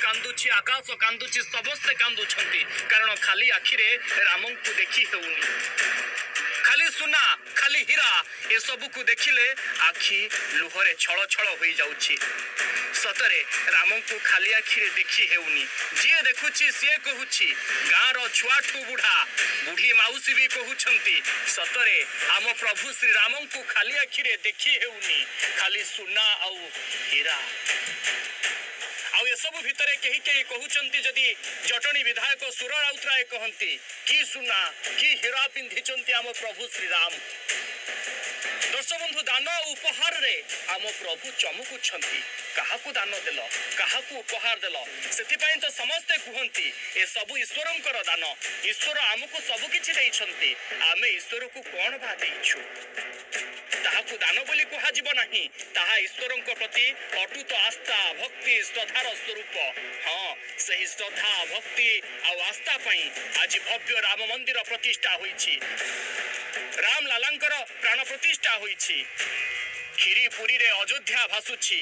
କାନ୍ଦୁଛି, ଆକାଶ କାନ୍ଦୁଛି, ସମସ୍ତେ କାନ୍ଦୁଛନ୍ତି। କାରଣ ଖାଲି ଆଖିରେ ରାମଙ୍କୁ ଦେଖି ହେଉନି। ଖାଲି ସୁନା, ଖାଲି ହୀରା, ଏସବୁକୁ ଦେଖିଲେ ଆଖି ଲୁହରେ ଛଳ ଛଳ ହୋଇଯାଉଛି। ସତରେ ରାମଙ୍କୁ ଖାଲି ଆଖିରେ ଦେଖି ହେଉନି। ଯିଏ ଦେଖୁଛି ସିଏ କହୁଛି, ଗାଁର ଛୁଆଠୁ ବୁଢା, ବୁଢୀ ମାଉସୀ ବି କହୁଛନ୍ତି, ସତରେ ଆମ ପ୍ରଭୁ ଶ୍ରୀରାମଙ୍କୁ ଖାଲି ଆଖିରେ ଦେଖି ହେଉନି, ଖାଲି ସୁନା ଆଉ ହୀରା। ଆଉ ଏସବୁ ଭିତରେ କେହି କେହି କହୁଛନ୍ତି, ଯଦି ଜଟଣୀ ବିଧାୟକ ସୁର ରାଉତରାୟ କହନ୍ତି, କି ସୁନା କି ହୀରା ପିନ୍ଧିଛନ୍ତି ଆମ ପ୍ରଭୁ ଶ୍ରୀରାମ। ଦର୍ଶକ ବନ୍ଧୁ, ଦାନ ଉପହାରରେ ଆମ ପ୍ରଭୁ ଚମକୁଛନ୍ତି। କାହାକୁ ଦାନ ଦେଲ, କାହାକୁ ଉପହାର ଦେଲ? ସେଥିପାଇଁ ତ ସମସ୍ତେ କୁହନ୍ତି ଏସବୁ ଈଶ୍ୱରଙ୍କର ଦାନ। ଈଶ୍ୱର ଆମକୁ ସବୁ କିଛି ଦେଇଛନ୍ତି, ଆମେ ଈଶ୍ୱରକୁ କଣ ବା ଦେଇଛୁ? ତାହାକୁ ଦାନ ବୋଲି କୁହାଯିବ ନାହିଁ, ତାହା ଈଶ୍ୱରଙ୍କ ପ୍ରତି ଅଟୁଟ ଆସ୍ଥା, ଭକ୍ତି, ଶ୍ରଦ୍ଧାର ସ୍ୱରୂପ। ହଁ, ସେହି ଶ୍ରଦ୍ଧା, ଭକ୍ତି ଆଉ ଆସ୍ଥା ପାଇଁ ଆଜି ଭବ୍ୟ ରାମ ମନ୍ଦିର ପ୍ରତିଷ୍ଠା ହୋଇଛି, ରାମ ଲାଲାଙ୍କର ପ୍ରାଣ ପ୍ରତିଷ୍ଠା ହୋଇଛି। କ୍ଷୀରି ପୁରୀରେ ଅଯୋଧ୍ୟା ଭାସୁଛି,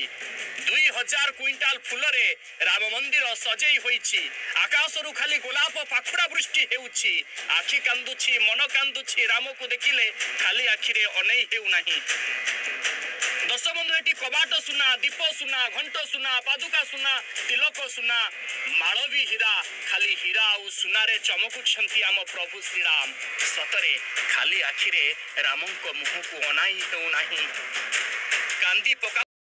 2000 କୁଇଣ୍ଟାଲ ଫୁଲରେ ରାମ ମନ୍ଦିର ସଜେଇ ହୋଇଛି, ଆକାଶରୁ ଖାଲି ଗୋଲାପ ପାଖୁଡ଼ା ବୃଷ୍ଟି ହେଉଛି। ଆଖି କାନ୍ଦୁଛି, ମନ କାନ୍ଦୁଛି, ରାମକୁ ଦେଖିଲେ ଖାଲି ଆଖିରେ ଅନେଇ ହେଉନାହିଁ। ଦର୍ଶକ ବନ୍ଧୁ, ଏଠି କବାଟ ସୁନା, ଦୀପ ସୁନା, ଘଣ୍ଟ ସୁନା, ପାଦୁକା ସୁନା, ତିଲକ ସୁନା, ମାଳ ବି ହୀରା। ଖାଲି ହୀରା ଆଉ ସୁନାରେ ଚମକୁଛନ୍ତି ଆମ ପ୍ରଭୁ ଶ୍ରୀରାମ। ସତରେ ଖାଲି ଆଖିରେ ରାମଙ୍କ ମୁହଁକୁ ଅନାଇ ହେଉନାହିଁ, କାନ୍ଦି ପକା